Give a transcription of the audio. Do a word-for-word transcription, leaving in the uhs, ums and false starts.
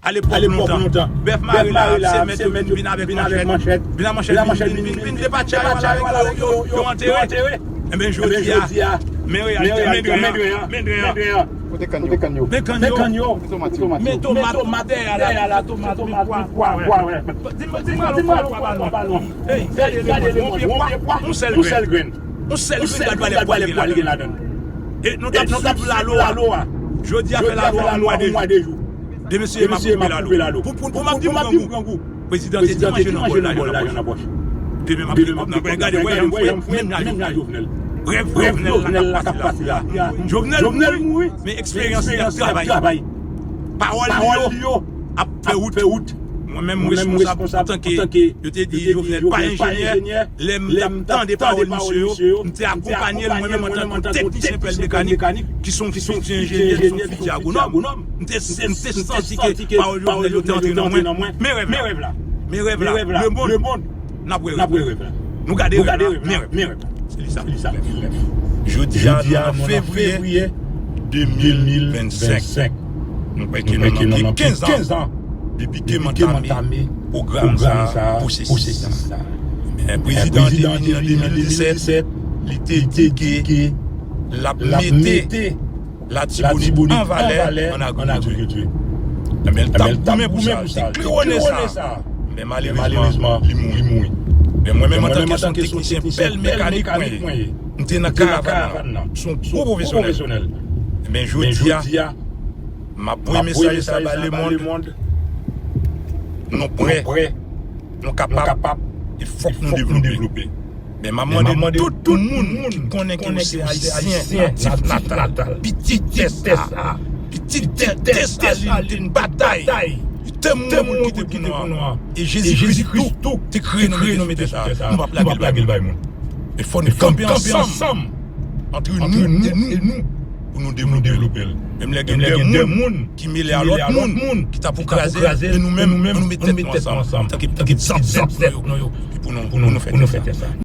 Alepòk lontan, bèf mare la, se mèt yo vin, vin avèk manchèt. Vin ak manchèt, vin, vin, vin depatche yo al avèk yo, yo, yo antere. Enben, jodi a, men reyalite, men dren an, men dren an. Men tomat yo, men tomat dèyè la, tomat, men pwa, pwa, wè. Di m, di m, pwa, pwa, non. Hey, gade lemonn, yon pye pwa, yon sèl grenn. Yon sèl grenn, gad valè pwa l gen ladan l. E nou t ap swiv lalo a. Jodi a fè lalo a yon mwa de jou. Demen si m ap koupe lalo. Pou, pou, pou m ap di pou grangou. Prezidan te di manje nan bòl, lajan nan pòch. Demen m ap di kòb nan pwen. Gade, wè, yon fwe, menm jan Jovenel. Rèv Jovenel la k ap pase la. Jovenel mouri, men eksperyans li ap travay. Pawòl li yo ap fè wout. Mwen menm, m responsab antanke yo te di Jovenel pa enjenyè. Lè m t ap tande pawòl misye yo, m te akonpanye l mwen menm antanke yon teknisyen pèl mekanik, ki se yon fiti enjenyè, ki se yon fiti agwonòm. M te, m te santi ke pawòl Jovenel yo te antre nan mwen. Men rèv la. Men rèv la. Lemonn, n ap wè rèv la. Nou gade rèv la. Men rèv la. Se li sa. Jodi a, nou nan fevriye de mil vennsenk. Nou kwè ke nou nan kenz an depi ke m antame pwogram sa a, pwosesis sa a. Men prezidan an te vini an de mil disèt, li te di ke l ap mete Latibonit an valè ann agrikilti. Enben, l t ap goumen pou sa, l te klewone sa. Men malerezman, li mouri. Men mwen menm, antanke se yon teknisyen pèl mekanik mwen ye, m te nan karavàn nan. Se yon gwo pwofesyonèl. Enben, jodi a, m ap voye mesaj sa ba lemonn. Nou prè, nou kapab, e fòk nou devlope. Men m ap mande tout moun ki konnen ke w se Ayisyen natif natal, pitit tè sa, pitit tè sa, li te batay, li te mouri pou kite pou nou an. E Jezi Kris tou te kreye nou mete sou tè sa. Nou p ap lage l bay moun. E fò nou kanpe ansanm antre nou e nou pou nou devlope l. Menm lè gen de moun ki mele a lòt moun ki ta pou kraze, men nou menm, nou met tèt nou ansanm antanke zanzèt nou yo, e pou nou, pou nou fè tè sa.